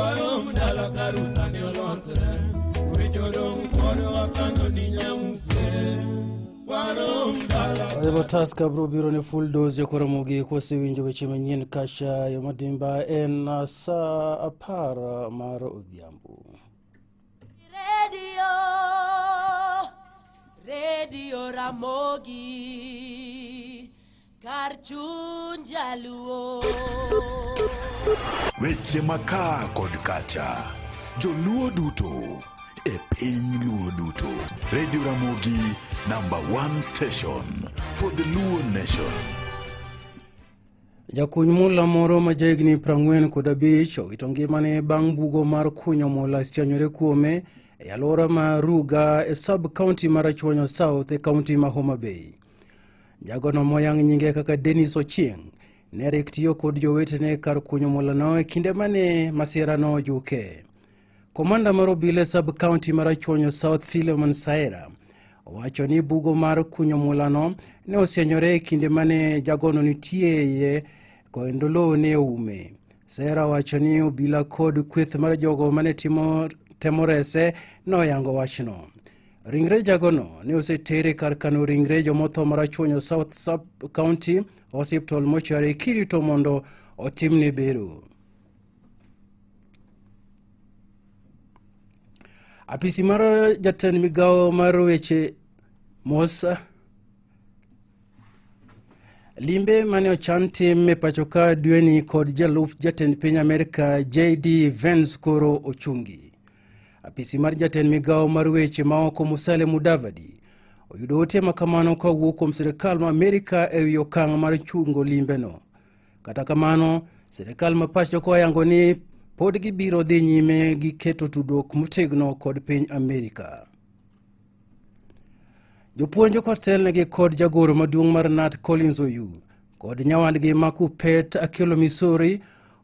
Warom dala karusani olosre. Weche odong' pod wakano ni nyamuse. Warom dala. Oibo Tusker biro biro ne full dose jokoromogi kwasewinjo weche manyien kacha yo madimba en saa 10 mar odhiambo. Radio, Radio Ramogi, kar chuny jaluo. Weche makaa kod kacha, joluo duto e piny luo duto. Radio Ramogi number one station for the Luo nation. Jakuny mula moro ma jahigni 45 owito ngimane bang' bugo mar kunyo mula sianyore kuome e alwora ma Ruga e sub county mar Rachuonyo South e kaunti ma Homa Bay. Jagono moyang nyinge kaka Dennis Ochieng ne rik tiyo kod jowetene kar kunyo mulano e kinde mane masirano ojuke. Komanda mar obila e sub county mar Rachuonyo South Philemon Saera owacho ni bugo mar kunyo mulano ne osienyore e kinde mane jagono nitie iye kendo lowo ne oume. Saera owacho ni obila kod kweth mar jogo mane temo rese noyango wachno. Ringre jagono ne osetere kar kano ringre jomotho mar Rachuonyo South Sub County Hospital mochware kirito mondo otimne bero. Apisi mar jatend migawo mar weche mos limbe mane ochan tim e pacho ka dweni kod jalup jatend piny Amerka JD Vance koro ochungi. Apisi mar jatend migawo mar weche maoko Musalia Mudavadi oyudo ote makamano kowuok kuom sirkal ma Amerka e wi okang' mar chungo limbeno. Kata kamano, sirkal ma pacho ka oyango ni pod gibiro dhi nyime gi keto tudruok motegno kod piny Amerka. Jopuonj kotelnegi kod jagoro maduong' mar KNUT Collins Oyu kod nyawadgi ma Kuppet Akelo Misori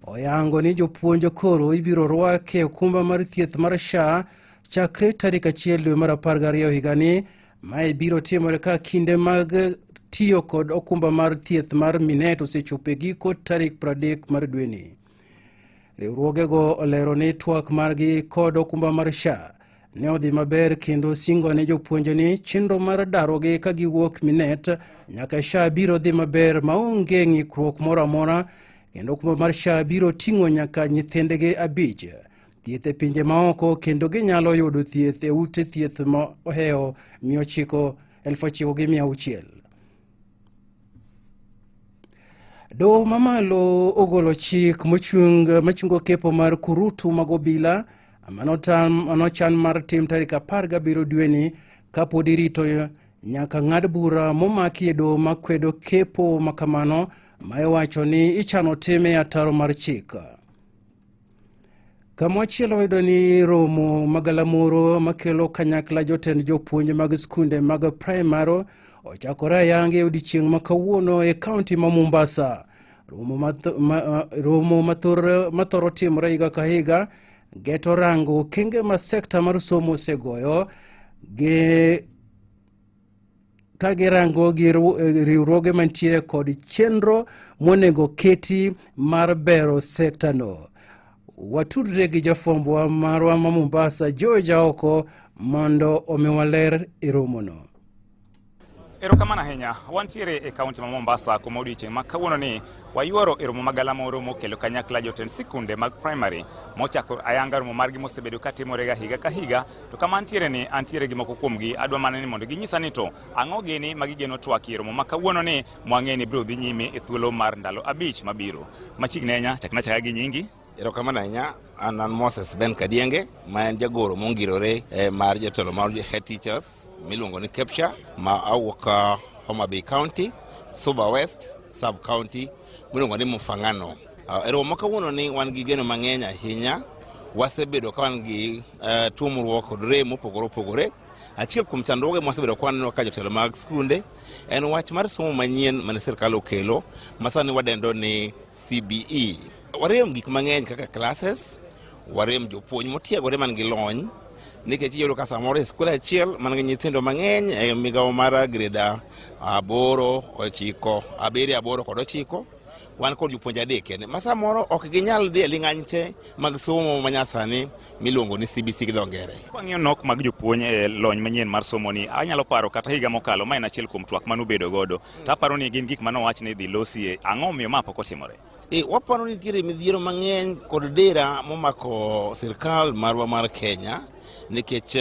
oyango ni jopuonj koro ibiro rwak e okumba mar thieth mar SHA chakre tarik 1 dwe mar 12 higani. Mae biro timore ka kinde mag tiyo kod okumba mar thieth mar Minet osechopo e giko tarik 30 mar dweni. Riwruogego olero ni twak margi kod okumba mar SHA ne odhi maber kendo singo ne jopuonje ni chenro mar darogi ka giwuok Minet nyaka SHA biro dhi maber maonge ng'ikruok moro amora kendo okumba mar SHA biro ting'o nyaka nyithindgi 5 thieth e pinje maoko kendo ginyalo yudo thieth e ute thieth ma ohewo mia ochiko elfu ochiko gi mia auchiel. Doho mamalo ogolo chik machungo kepo mar kurutu mag obila manochan mar tim tarik 17 dweni kapod irito nyaka ng'ad bura momaki e doho makwedo kepo makamano ma iwacho ni ichano tim e ataro mar chik. Kamachielo wayudo ni romo magalamoro makelo kanyakla jotend jopuonj mag skunde mag primary ochakore ayanga e odiechieng' ma kawuono e kaunti ma Mombasa. Romo mathoro timore higa ka higa geto rango okenge ma sekta mar somo osegoyo gi ka girango gi riwruoge mantiere kod chenro monego keti mar bero sektano. Watudre gi jafwambwa marwa ma Mombasa Joe Jaoko mondo omiwa ler e romono. Erokamano ahinya. Wantiere e kaunti ma Mombasa kuma odiochieng' ma kawuono ni wayuoro e romo magalamoro mokelo kanyakla jotend sikunde mag primary mochako ayanga romo margi mosebedo katimorega higa ka higa. To kama antiere ni antiere gi moko kuomgi, adwa mana ni mondo ginyisa ni to ang'o gini ma gigeno twak e romo ma kawuono ni mwang'e ni biro dhi nyime e thuolo mar ndalo 5 mabiro. Machiegni ahinya, chakna chaka gi nyingi. Erokamano ahinya. An an Moses Ben Kadienge, ma en jagoro mongirore mar jotelo mar head teachers miluongo ni KEPSHA, ma awuok Homa Bay County, Suba West sub county miluongo ni Mufang'ano. E romo ma kawuono ni wan gi geno mang'eny ahinya. Wasebedo ka wan gi tuomruok kod rem mopogore opogore. Achiel kuom chandruoge mwasebedo ka waneno kaka jotelo mag skunde en wach mar somo manyien mane sirkal okelo ma sani wadendo ni CBE. Warem gik mang'eny kaka classes, warem jopuonj motiegore man gi lony, nikech iyudo ka samoro e skul achiel man gi nyithindo mang'eny e migawo mar grade 8, 9, 7, 8 kod 9. Wan kod jopuonj 3 kende ma samoro ok ginyal dhi e ling'any te mag somo manyasani miluongo ni CBC gi dho ngere. Kwang'iyo nok mag jopuonj e lony manyien mar somo ni, anyalo paro kata higa mokalo ma en achiel kuom twak manubedo godo, to aparo ni gin gik manowach ni idhi losie. Ang'o omiyo ma pok otimore? Waparo ni nitiere midhiero mang'eny kod dera momako sirkal marwa mar Kenya, nikech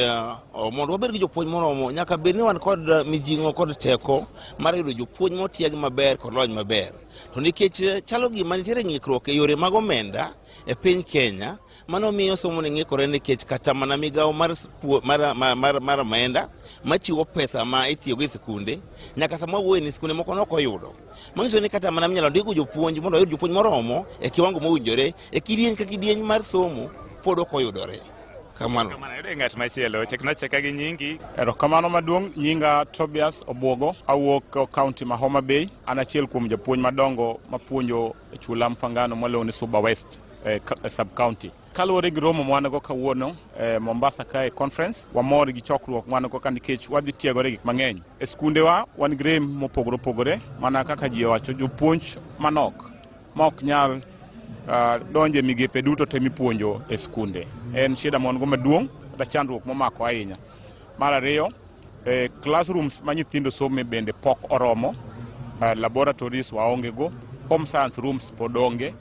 mondo wabed gi jopuonj moromo nyaka bed ni wan kod mijing'o kod teko mar yudo jopuonj motieg maber kod lony maber. To nikech chalo gima nitiere ng'ikruok e yore mag omenda e piny Kenya, mano miyo somo ni ng'ikore, nikech kata mana migawo mar omenda machiwo pesa ma itiyogo e sikunde, nyaka sama wawuoye ni sikunde moko nok oyudo. Manyiso ni kata mana minyalo ndiko jopuonj mondo oyud jopuonj moromo e kiwango mowinjore e kidieny ka kidieny mar somo pod ok oyudore. Kamano. Kamano, yudo ng'at machielo, chekna cheka gi nyingi. Erokamano maduong', nyinga Tobias Obwogo, awuok kaunti ma Homa Bay. An achiel kuom jopuonj madongo mapuonjo e chula Mfangano mwaluongo ni Suba West sub county. Kaluwore gi romo mwan go kawuono Mombasa kae conference, wamor gi chokruok mwan go ka nikech wadhi tiegore gik mang'eny. E skundewa wan gi rem mopogore opogore, mana kaka ji owacho, jopuonj manok ma ok nyal donjo e migepe duto te mipuonjo e skunde. En shida ma wan go maduong' kata chandruok momako ahinya. Mar ariyo, classrooms ma nyithindo some bende pok oromo, laboratories waonge go, home science rooms pod onge.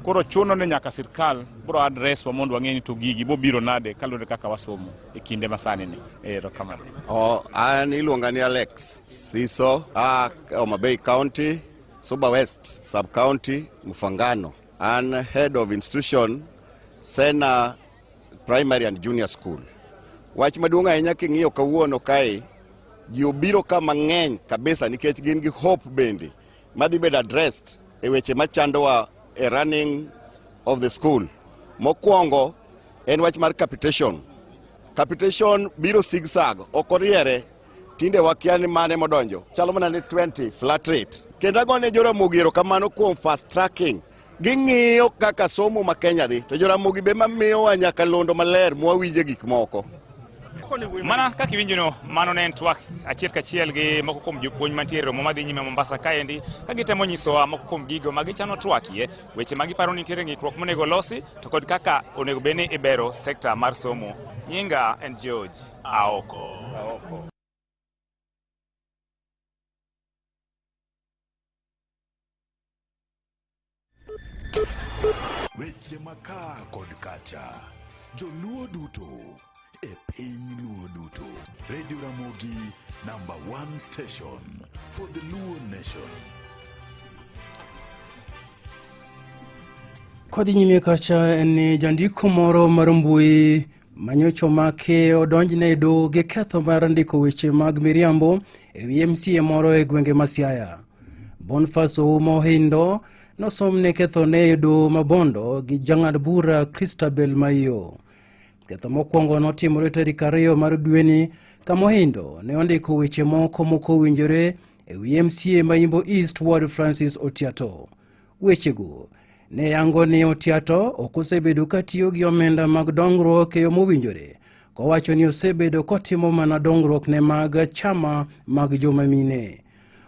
Koro chuno ni nyaka sirkal bro address wa mondo wang'e ni to gigi bobiro nade kaluwore kaka wasomo e kinde masani ni. Erokamano. An iluonga ni Alex Siso, a Homa Bay County, Suba West Sub County, Mfangano. An head of institution Sena Primary and Junior School. Wach maduong' ahinya king'iyo kawuono kae, ji obiro ka mang'eny kabisa nikech gin gi hope bende madhi bedo addressed e weche machandowa e running of the school. Mokwongo en wach mar capitation. Capitation biro zigzag, ok oriere. Tinde wakia ni mane modonjo. Chalo mana ni 20 flat rate. Kendo agone Joramogi erokamano kuom fast tracking. Ging'iyo kaka somo ma Kenya dhi. To Joramogi be mamiyowa nyakalondo maler mwawinje gik moko. Mana kaka iwinjono, mano ne en twak achiel kachiel gi moko kuom jopuonj mantiere e romo madhi nyime Mombasa kaendi, ka gitemo nyisowa moko kuom gigo ma gichano twakie, weche ma giparo ni nitiere ng'ikruok monego losi, to kod kaka onego bed ni ibero sekta mar somo. Nyinga en George Aoko. Weche makaa kod kacha, Joluo duto e piny Luo duto. Radio Ramogi, number 1 station for the Luo nation. Kodhi nyime kacha en ni jandiko moro mar mbui manyocha omaki odonjne e doho gi ketho mar ndiko weche mag miriambo e wi MCA moro e gwenge ma Siaya. Boniface Ouma Ohindo nosomne kethone e doho ma Bondo gi jang'ad bura Christabel Maiyo. Ketho mokwongo notimore tarik 2 mar dweni kama Ohindo ne ondiko weche moko mokowinjore e wi MCA ma Imbo East Ward Francis Otiato. Wechego ne yango ni Otiato ok osebedo ka tiyo gi omenda mag dongruok e yo mowinjore, kowacho ni osebedo kotimo mana dongruok ne mag chama mag joma mine.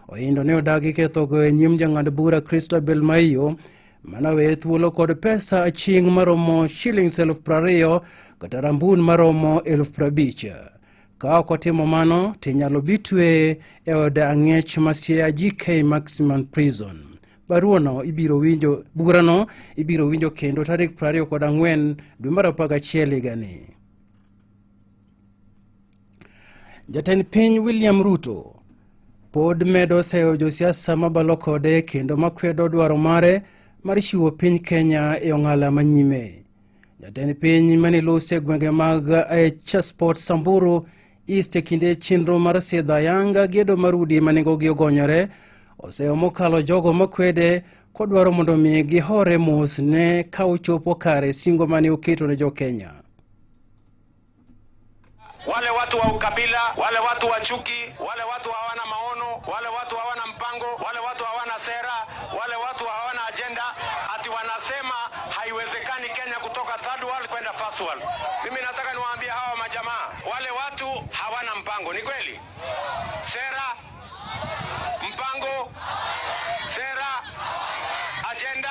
Ohindo ne odagi kethogo e nyim jang'ad bura Christabel Maiyo manoweye thuolo kod pesa aching' maromo shillings 20,000 kata rambun maromo 50,000. Ka ok otimo mano, to inyalo bi tweye e od ang'ech ma Siaya GK Maximum Prison. Baruano ibiro winjo, burano ibiro winjo kendo tarik 24 dwe mar 11 higani. Jatend piny William Ruto pod medo seyo josiasa mabalo kode kendo makwedo dwaro mare mar chiwo piny Kenya e ong'ala manyime. Jatend piny mane lose e gwenge mag Chasport Samburu East e kinde chenro mar sidho ayanga gedo mar udi ma nengogi ogonyore oseyo mokalo jogo makwede kodwaro mondo mi gihore mos ne ka ochopo kare singo mane oketo ne jo-Kenya. Wale watu wa ukabila, wale watu wa chuki, wale watu hawana maono, wale watu hawana mpango, wale watu hawana sera, wale watu hawana agenda, ati wanasema haiwezekani Kenya kutoka third world kwenda first world. Mimi nataka niwaambie hawa majamaa, wale watu hawana mpango, ni kweli? Sera, mpango, sera, Agenda?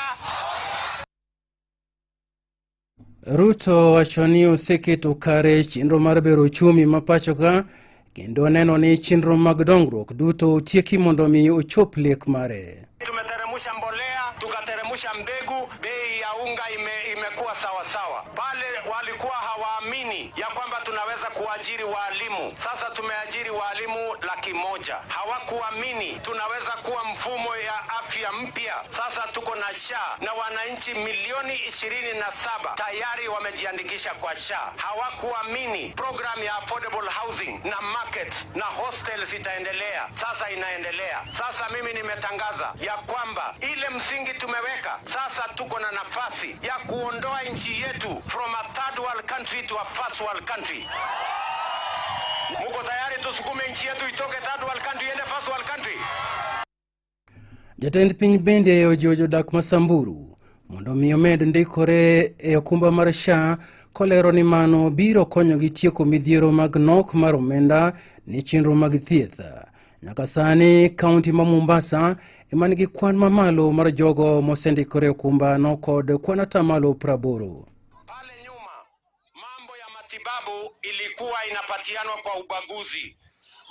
Ruto wacho ni oseketo kare chenro mar bero uchumi ma pacho ka kendo neno ni chenro mag dongruok duto otieki mondo mi ochop lek mare. Tumeteremusha mbolea, tukateremusha mbegu, bei ya unga imekuwa sawa sawa. Pale walikuwa hawaamini ya kwamba tunaweza kuajiri waalimu, sasa tumeajiri waalimu 100,000. Hawakuamini tunaweza kuwa mfumo ya afya mpya, sasa tuko na SHA na wananchi milioni 27 tayari wamejiandikisha kwa SHA. Hawakuamini program ya affordable housing na market na hostels itaendelea, sasa inaendelea. Sasa mimi nimetangaza ya kwamba ile msingi tumeweka sasa, tuko na nafasi ya kuondoa nchi yetu from a third world country to a first world country. Muko tayari tusukume nchi yetu itoke third world country iende first world country? Jatend piny bende ojiwo jodak ma Samburu mondo mi omed ndikore e okumba mar SHA kolero ni mano biro konyogi tieko midhiero mag nok mar omenda ne chenro mag thieth. Nyaka sani kaunti ma Mombasa ema nigi kwan mamalo mar jogo mosendikore e okumba no kod kwan 80%. Pale nyuma mambo ya matibabu ilikuwa inapatianwa kwa ubaguzi.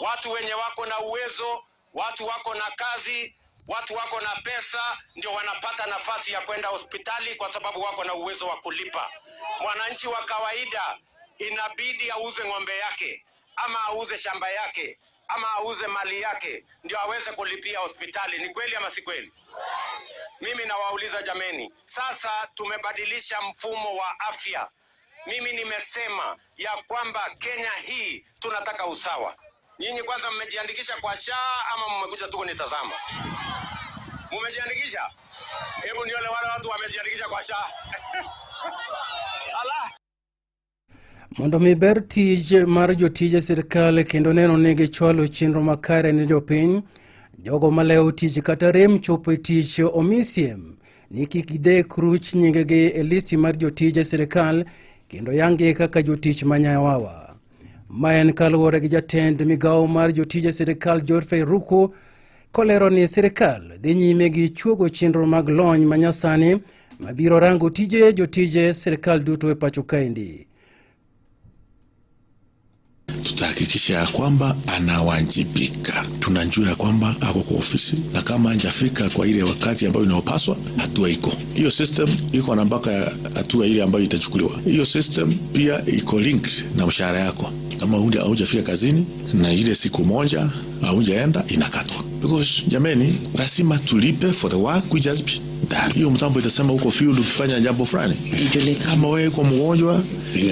Watu wenye wako na uwezo, watu wako na kazi, watu wako na pesa ndio wanapata nafasi ya kwenda hospitali kwa sababu wako na uwezo wa kulipa. Mwananchi wa kawaida inabidi auze ng'ombe yake ama auze shamba yake ama auze mali yake ndio aweze kulipia hospitali. Ni kweli ama si kweli? Mimi nawauliza jameni, sasa tumebadilisha mfumo wa afya. Mimi nimesema ya kwamba Kenya hii tunataka usawa. Nyinyi kwanza mmejiandikisha kwa SHA ama mmekuja tu kunitazama? Mmejiandikisha? Hebu nione wale watu wamejiandikisha kwa SHA. Ala. Mondo mi ber tij mar jotije sirikal kendo neno ni gichwalo chenro makare ne jopiny, jogo malewo tich kata rem chopo e tich omi siem ni kik gidek ruch nyingegi e listi mar jotije sirikal kendo yang-gi kaka jotich manyawawa. Ma en kaluwore gi jatend migawo mar jotije sirikal Geoffrey Ruku kolero ni sirikal dhi nyime gi chuogo chenro mag lony manyasani mabiro rango tije jotije sirikal duto e pacho kaendi. Tutahakikisha ya kwamba anawajibika. Tunajua ya kwamba ako kwa ofisi na kama hajafika kwa ile wakati ambayo inayopaswa, hatua iko. Hiyo system iko na mpaka hatua ile ambayo itachukuliwa. Hiyo system pia iko linked na mshahara yako. Kama haujafika kazini na ile siku moja haujaenda, inakatwa. Because jameni, lazima tulipe for the work which has been done. Hiyo mtambo itasema uko field ukifanya jambo fulani. Kama wewe uko mgonjwa,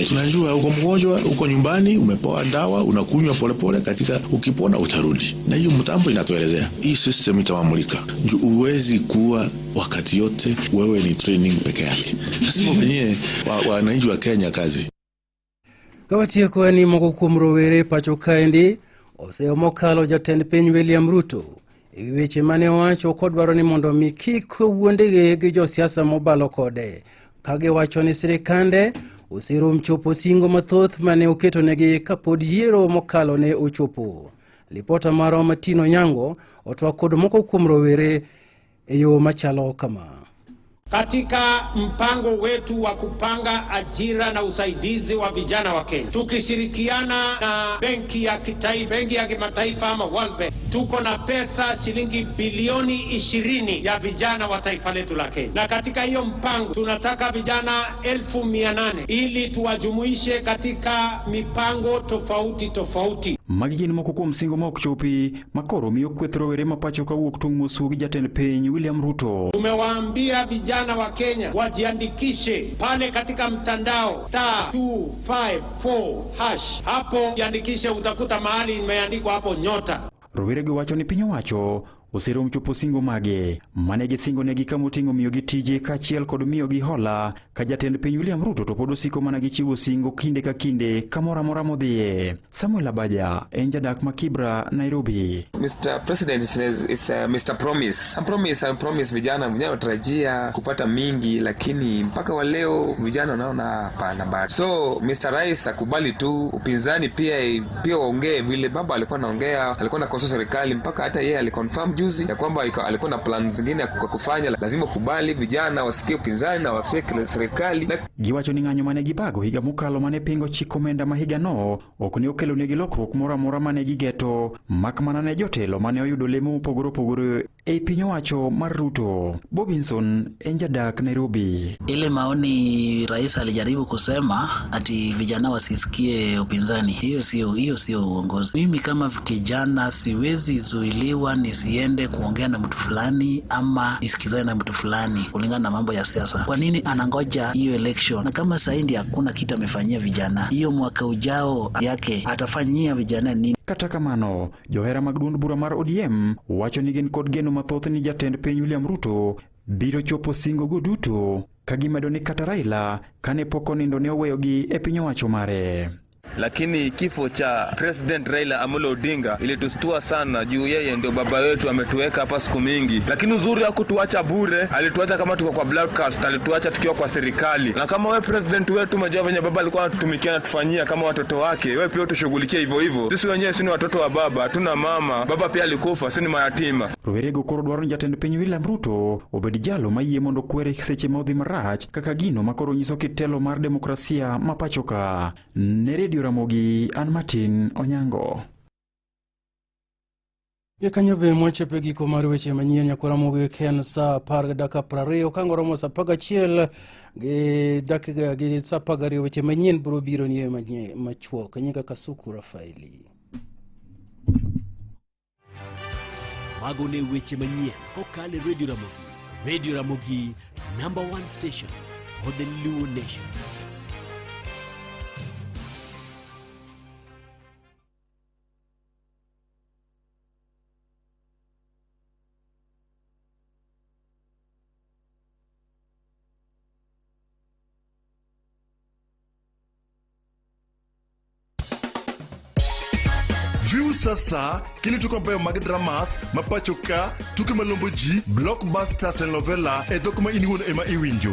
tunajua uko mgonjwa, uko nyumbani, umepewa dawa, unakunywa polepole, katika ukipona utarudi. Na hiyo mtambo inatuelezea. Hii system itawamulika. Juu huwezi kuwa wakati yote wewe ni training peke yake. Lazima ufanyie wananchi wa Kenya kazi. Kawatieko en ni moko kuom rowere pacho kaendi oseyo mokalo jatend piny William Ruto e wi weche mane owacho kodwaro ni mondo mi kik wuondegi gi josiasa mobalo kode kagiwacho ni sirikande oserom chopo singo mathoth mane oketonegi kapod yiero mokalo ne ochopo. Lipota marwa Martino Nyango otwak kod moko kuom rowere e yo machalo kama. Katika mpango wetu wa kupanga ajira na usaidizi wa vijana wa Kenya, tukishirikiana na benki ya kitaifa, benki ya kimataifa ama World Bank, tuko na pesa shilingi bilioni 20 ya vijana wa taifa letu la Kenya, na katika hiyo mpango tunataka vijana 800,000 ili tuwajumuishe katika mipango tofauti tofauti. Magi gin moko kuom singo ma ok chopi makoro miyo kweth rowere ma pacho kawuok tung' mosuo gi jatend piny William Ruto. Tumewaambia vijana wa Kenya wajiandikishe pale katika mtandao *254#. Hapo jiandikishe, utakuta mahali imeandikwa hapo nyota. Rowere gi wacho ni piny owacho oserom chopo singo mage mane gisingo negi kamoting'o miyogi tije kaachiel kod miyogi hola ka jatend piny William Ruto to pod osiko mana gi chiwo singo kinde ka kinde kamoro amora modhiye. Samuel Abaja en jadak ma Kibra, Nairobi. Mr. President is Mr. Promise. I promise, I promise vijana, vijana watarajia kupata mingi, lakini mpaka wa leo vijana wanaona hapana bado. So Mr. Rais akubali tu, upinzani pia waongee vile baba alikuwa anaongea, alikuwa anakosoa serikali mpaka hata yeye aliconfirm juzi. juzi ya kwamba alikuwa na plan zingine ya kufanya. Lazima kubali vijana wasikie upinzani na wasikie serikali na Giwacho ni ng'anyo mane gibago higa mokalo mane pingo chik omenda ma higano ok ne okelonegi lokruok moro amora mane gigeto, mak mana ne jotelo mane oyudo lemo mopogore opogore ei piny owacho mar Ruto. Bobinson en jadak Nairobi. Ile maoni rais alijaribu kusema ati vijana wasisikie upinzani, hiyo sio uongozi. Mimi kama kijana siwezi zuiliwa nisiende kuongea na mtu fulani ama nisikizane na mtu fulani kulingana na mambo ya siasa. Kwa nini anangoja hiyo election? Na kama sasa ndiye hakuna kitu amefanyia vijana, hiyo mwaka ujao yake atafanyia vijana nini? Kata kamano, johera mag duond bura mar ODM wacho ni gin kod geno mathoth ni jatend piny William Ruto biro chopo singo go duto, ka gimedo ni kata Raila kane pok onindo ne oweyogi e piny owacho mare. Lakini kifo cha President Raila Amolo Odinga ilitustua sana, juu yeye ndio baba wetu, ametuweka hapa siku mingi, lakini uzuri hakutuacha bure, alituacha kama tuko kwa broadcast, alituacha tukiwa kwa serikali. Na kama we president wetu, umejua venye baba alikuwa anatutumikia, anatufanyia kama watoto wake, wewe pia utushughulikie hivyo hivyo. Sisi wenyewe si ni watoto wa baba, hatuna mama, baba pia alikufa, si ni mayatima. Rowerego koro dwaro ni jatend piny William Ruto obed jalo mayie mondo kwere seche ma odhi marach kaka gino makoro nyiso kit telo mar demokrasia ma pacho ka. Ne Radio Ramogi, an Martin Onyango. Gikanyo be mwachopo e giko mar weche manyien nyaka Ramogi ken saa 10:20 ka ngoromo saa 11 gi dakika gi saa 12 weche manyien biro biro ni e machuok. Nyinga Kasuku Rafaeli. Mago ne weche manyien kokalo e Radio Ramogi. Radio Ramogi, number one station for the Luo Nation. Viusasa kelo tuke mabeyo mag dramas ma pacho ka, tuke malombo ji, blockbusters, telenovela e dhok ma in iwuon ema iwinjo.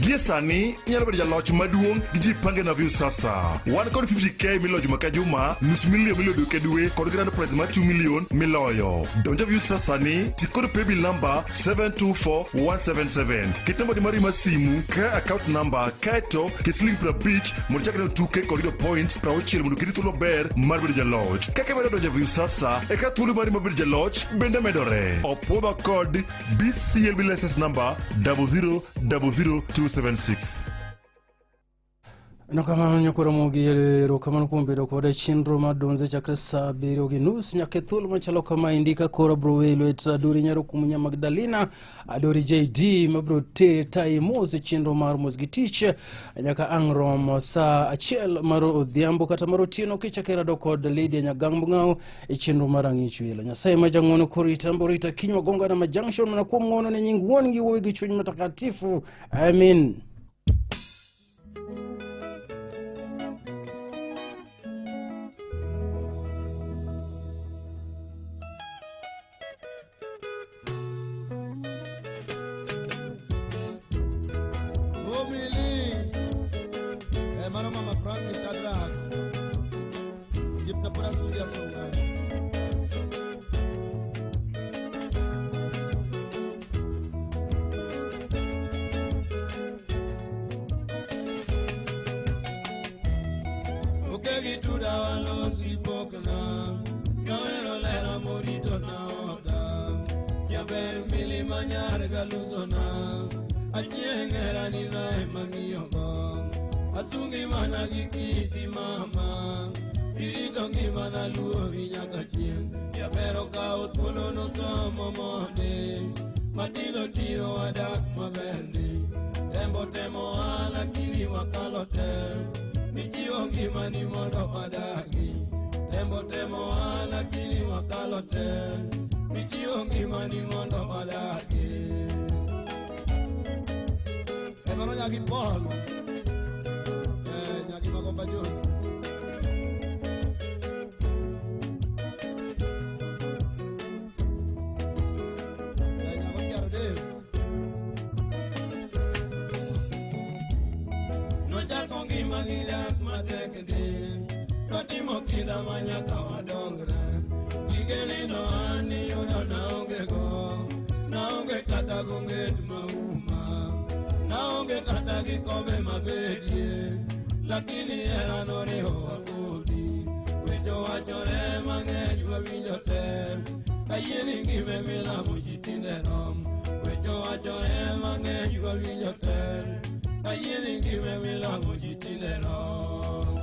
Gie sani inyalo bedo jaloch maduong' gi Jipange na Viusasa. Wan kod 50K miloyo juma ka juma, nus milion miloyo dwe ka dwe kod grand prize mar 2 million miloyo. Donjo Viusasa ni ti kod paybill number 724177. Ket namba ni mari mar simu ka account number kaeto ket siling 50 mondo ichak neno tuke kod yudo points 60 mondo oketi thuolo maber mar bedo jaloch. Kaka imedo donjo e Viusasa e ka thuolo mari mar bedo jaloch bende medore. Opuodho kod BCLB license number 0000276. Erokamano nyakwa Ramogi, erokamano kuom bedo koda chenro mar Donze chakre saa 7:30 nyaka e thuolo machalo kamaendi ka koro abro weyi lwet Adori Nyaro Kumunya Magdalena Adori JD mabro te tayi mos e chenro mar mos gi tich nyaka ang' rom saa 1 mar odhiambo kata mar otieno kichako irado kod Lydia Nyagang' Bung'ao e chenro mar Ang'ich Welo. Nyasaye ma jang'uono korita mborita kiny wagonga na junction mana kuom ng'uono ne nying wuon gi wuowi gi chuny matakatifu. Amin. Omili eh, mano mama Frank Shadrack Jip na pura suya sunga. Okegi tuda walos gi pokna Kawero lera morito na oda Jaber milima nyar galusona Achieng' hera ni na ema ng'iyogo Asungi mana gi kiti mama Irito ngimana luori nyaka chieng' Jaber okawo thuolo nosomo monde Matindo tiyo wadak maber ndi Tembo temo a lakini wakalo te Nichiwo ngimani mondo wadagi Tembo temo a lakini wakalo te Nichiwo ngimani mondo wadagi Emaro nyaki Paul eh, nyaki Magomba Jones. Eh, nyako Kiaro Dave. Nochako ngima gi dak matek ndi. Twatimo kinda ma nyaka wadongre. Gige Gige lino an iyudo naonge go, naonge kata gonget mauma, naonge kata gi kombe mabedie, lakini hera noriwowa kodi. Weche wachore mang'eny wawinjo te, kayieni ngime milamo ji tinde rom. Weche wachore mang'eny wawinjo te, kayieni ngime milamo ji tinde rom.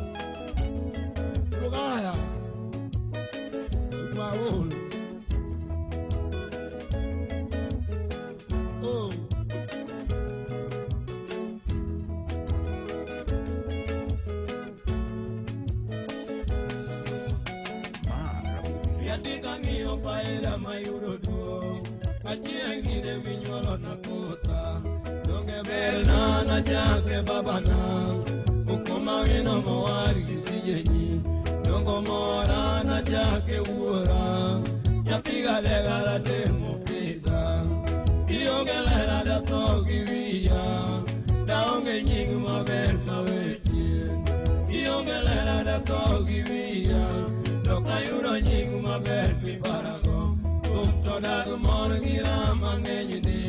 Rugaya, Paul. Oh. Riatika ng'iyo faida mayudo duong' achieng' kinde minyuolo na kotha donge berna nachake babana ukoma wino mowar gi sijenyi dongo mora nachake wuora nyathi gadega ratemo pidha ionge lera datho gi wiya daonge nying maber mawechien ionge lera datho gi wiya Ayudo nying maber miparago kum to dag mor gi raha mang'eny ni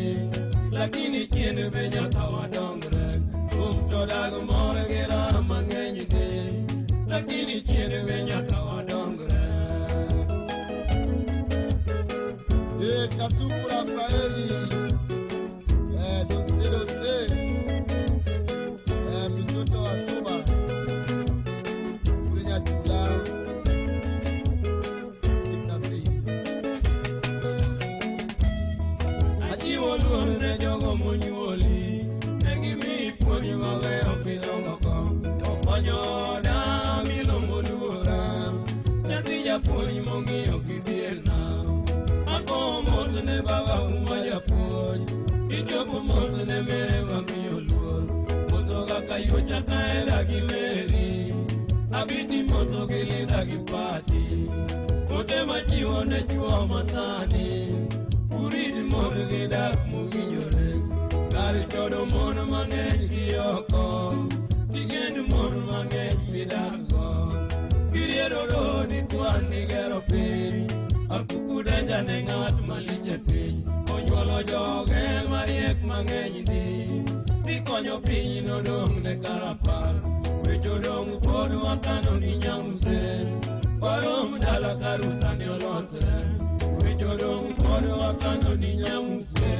lakini chien be nyaka wadongre kum to dag mor gi raha mang'eny ni lakini chien be nyaka wadongre. Kasuku Rafaeli, Dotse Dotse, mtoto wa Suba Kurinyachula. Achiwo luor ne jogo monyuoli, ne gimiyi puonj mabeyo midongogo. Okonyo oda miluongo luora, nyathi japuonj mong'iyo gi dhierna. Agoyo mos ne babau ma japuonj, ichopo mos ne mere mamiyo luor. Moso kaka yuocha kaela gi Meri, abiti moso gi Linda gi Pati. Ote machiwo ne chuo masani, urit mon gi dak mowinjore. Kar chodo mon mang'eny gi oko, tigend mon mang'eny midakgo. Kiriedo dodi kwan nigero piny, akuku denja ne ng'at malich e piny. Onyuolo joge mariek mang'eny ndi, tikonyo piny nodong' ne karapar. Weche odong' pod wakano ni nyamuse, warom dala karusa ni olosre. Weche odong' pod wakano ni nyamuse,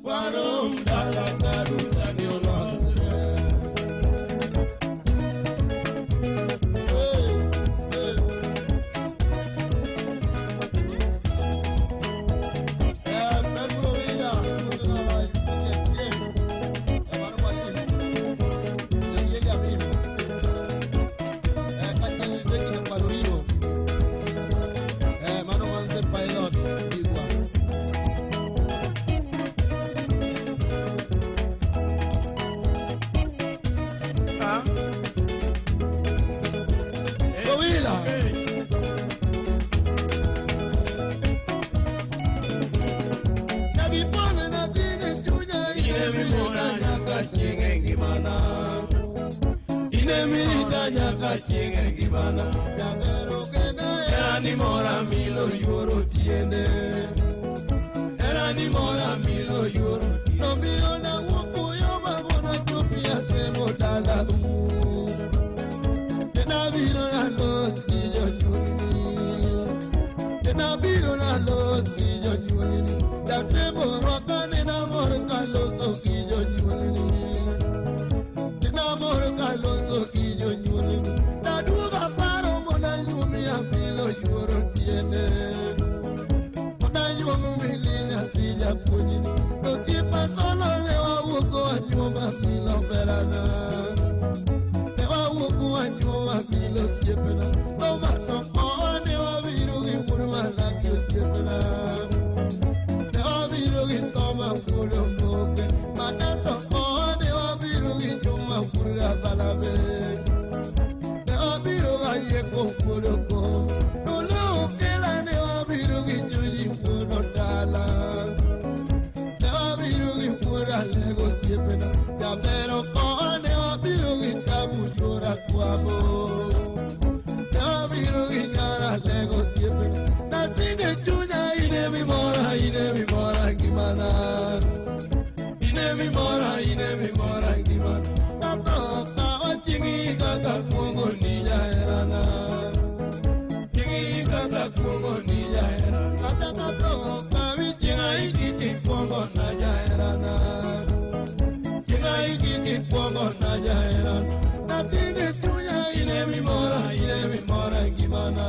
warom dala karusa ni olosre. Nyathini chunya ine mimora, ine mimora ngimana.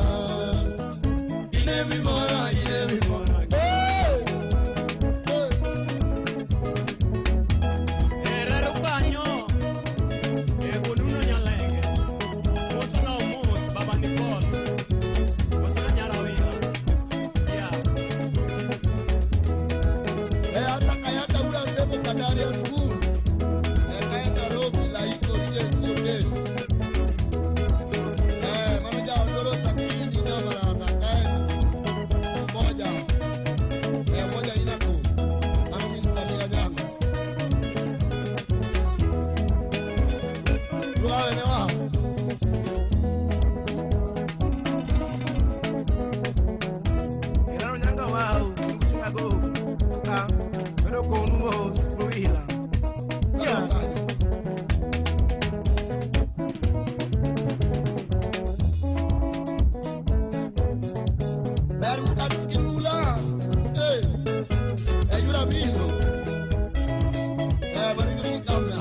Ine mimora, ine mimora. Hey! Herero kanyo e Onuno Nyalenge Mosna Omos Baba Nicole Mosna Nyarawila. Yeah. Kayata ura sebo Kadaria School. Kayata Nairobi Laiko Regency Hotel. Mano jaodoro takini nyamarana kae Umoja. Umoja inako. Mano min Samira Jango. Luawe ne wa. Erano nyanga wao, kuchunga go. Ah, pero con un voz, ruila. Yeah. Ber mukadukirula. Yula bilo. Mano yuri kamna.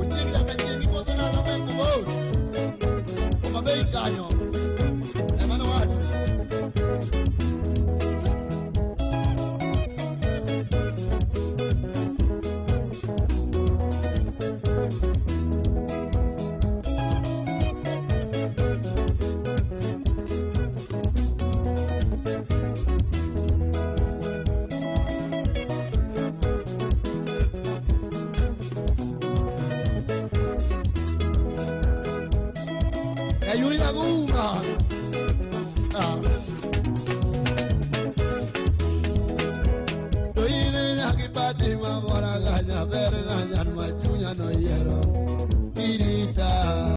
Uchieng nyaka chieng' iposo dala meko go. Homa Bay kanyo. Mano wadu. Yuri Laguna. Ah. Doine nyaki pati mabora ganya be.